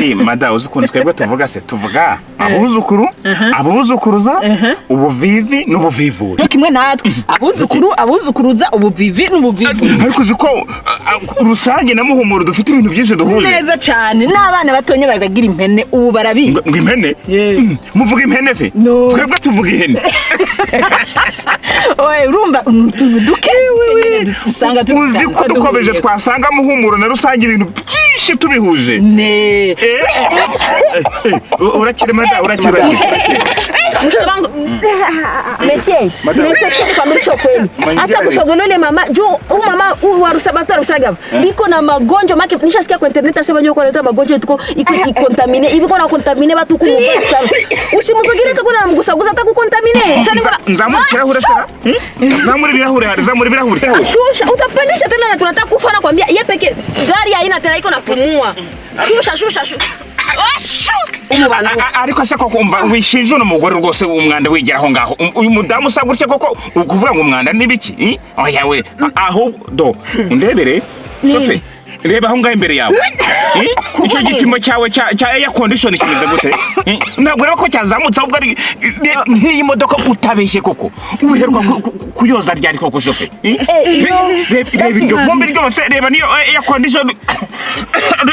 Ubundi mada, uzi ukuntu twebwe tuvuga se? Tuvuga abuzukuru, abuzukuruza, ubuvivi n'ubuvivure. No kimwe natwe, abuzukuru, abuzukuruza, ubuvivi n'ubuvivi. Ariko uzi ko Rusange na Muhumuro dufite ibintu byinshi duhuje? Neza cyane, n'abana batonya baragira impene ubu barabizi. Ngo impene? Yeah. Muvuga impene se? No. Twebwe tuvuga ihene. Oye, urumva utuntu duke usanga Uzi ko dukomeje twasanga Muhumuro na Rusange ibintu byinshi tubihuje? Ne. Urakire mada, urakire, urakire. Mtoto wangu, Monsieur, Madam. monsieur, nikwambie kweli. Hata kusogolele mama juu huyu mama huyu wa Rusaba Rusaga biko na magonjwa make nishasikia kwa internet asema nyo kwa magonjwa tuko iko icontamine hivi, kuna contamine watu ku mubaya sana. Usimzogere kuna namgusagusa hata kucontamine. Sasa niko Nzamura ikirahure sera. Zamura ibirahure hari, zamura ibirahure. Shusha, utapandisha tena na tunataka kufa, nakwambia ye peke gari haina tena, iko napumua. Shusha, shusha, shusha. Umu bantu. Ariko se koko, umva, wishinja uno mugore rwose umwanda wigera aho ngaho? Uyu mudamu usa gutya koko, ukuvuga ngo umwanda ni biki? Oya we, ahubwo do undebere shofe, reba aho ngaho imbere yawe. Icyo gipimo cyawe cya air condition kimeze gute? Ntabwo ureba ko cyazamutse? Ahubwo ari nk'iyi modoka, utabeshye koko, uheruka kuyoza ryari koko, shofe? Reba iryo vumbi ryose, reba niyo air condition,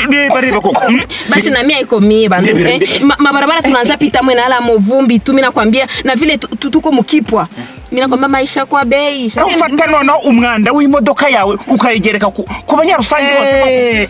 reba, reba koko. Basi na mimi iko mie bantu. Ndebere, eh. Mabarabara tunaanza pita mwe na ala muvumbi tu, mimi nakwambia na vile tuko mukipwa. Mimi nakwambia maisha kwa bei. Ufata noneho umwanda w'imodoka yawe ukayigereka ku banyarusange bose.